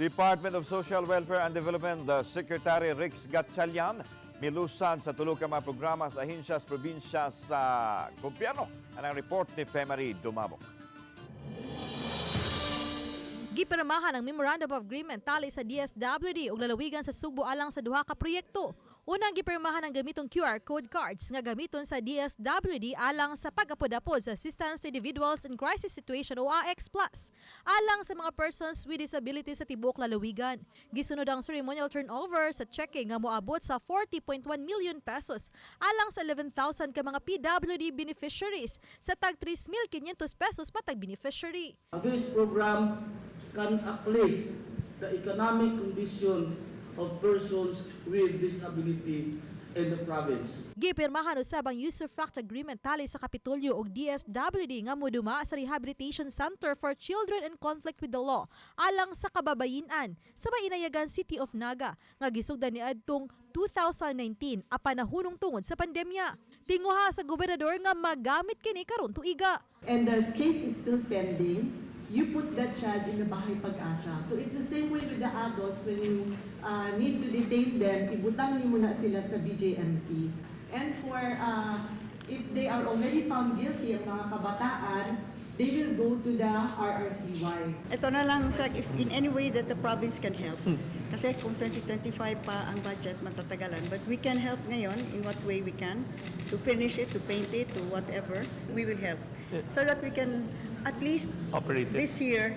Department of Social Welfare and Development Secretary Rex Gatchalian milusad sa tulo ka mga programa sa ahensya sa probinsya sa gobyerno. Anang report ni Femery Dumabok. Gipirmahan ang Memorandum of Agreement tali sa DSWD ug lalawigan sa Sugbo alang sa duha ka proyekto. Unang gipirmahan ang gamitong QR code cards nga gamiton sa DSWD alang sa pag-apod-apod sa Assistance to Individuals in Crisis Situation o AX Plus alang sa mga persons with disabilities sa tibuok lalawigan. Gisunod ang ceremonial turnover sa cheque nga moabot sa 40.1 million pesos alang sa 11,000 ka mga PWD beneficiaries sa tag 3,500 pesos matag beneficiary. This program can uplift the economic condition of persons with disability in the province. Gipirmahan usab ang Usufruct Agreement tali sa Kapitolyo ug DSWD nga moduma sa Rehabilitation Center for Children in Conflict with the Law alang sa kababayen-an sa Mainayagan, City of Naga, nga gisugdan niadtong 2019 apan nahunong tungod sa pandemya. Tinguha sa gobernador nga magamit kini karon tuiga. And the case is still pending, you put that child in the Bahay Pag-asa. So it's the same way with the adults. When you need to detain them, ibutang nimo na sila sa BJMP. And for if they are already found guilty, ang mga kabataan, they will go to the RRCY. Ito na lang, sir, if in any way that the province can help. Kasi kung 2025 pa ang budget, matatagalan. But we can help ngayon in what way we can to finish it, to paint it, to whatever. We will help. So that we can at least operate it. This year,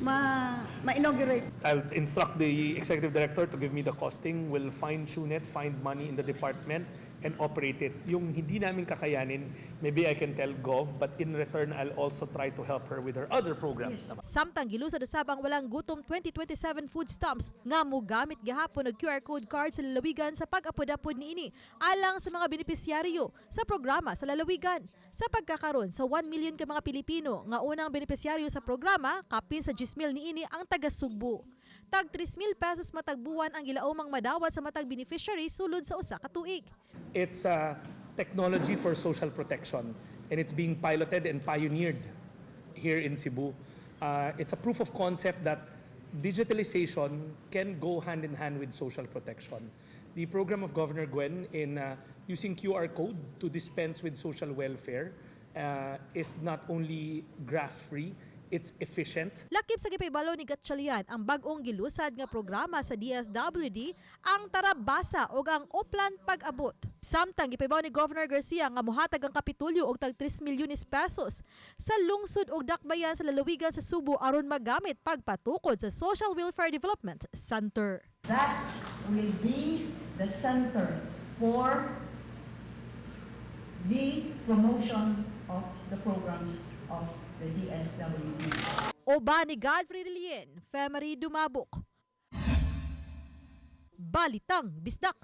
ma-inaugurate. I'll instruct the executive director to give me the costing. We'll fine-tune it, find money in the department, and operate it. Yung hindi namin kakayanin, maybe I can tell Gov, but in return, I'll also try to help her with her other programs naman. Samtang gilusad usab ang Walang Gutom 2027 food stamps nga mogamit gihapon og QR code card sa lalawigan sa pag-apod-apod niini alang sa mga benepisyaryo sa programa sa lalawigan. Sa pagkakaron sa 1 million ka mga Pilipino nga unang benepisyaryo sa programa, kapin sa 10,000 niini ang taga Sugbo. Tag 3,000 pesos matag buwan ang gilaumang madawat sa matag beneficiary sulod sa usa ka tuig. It's a technology for social protection, and it's being piloted and pioneered here in Cebu. It's a proof of concept that digitalization can go hand in hand with social protection. The program of Governor Gwen in using QR code to dispense with social welfare is not only graft-free, it's efficient. Lakip sa gipaybalo ni Gatchalian ang bag-ong gilusad nga programa sa DSWD, ang Tarabasa ug ang Oplan Pag-abot. Samtang gipaybaw ni Governor Garcia nga mohatag ang Kapitolyo og tag 3 milyones pesos sa lungsod ug dakbayan sa lalawigan sa Subo aron magamit pagpatukod sa Social Welfare Development Center. That will be the center for the promotion of the programs of the DSWD. Uban ni Godfrey Relien, Femery Dumabok. Balitang Bisdak.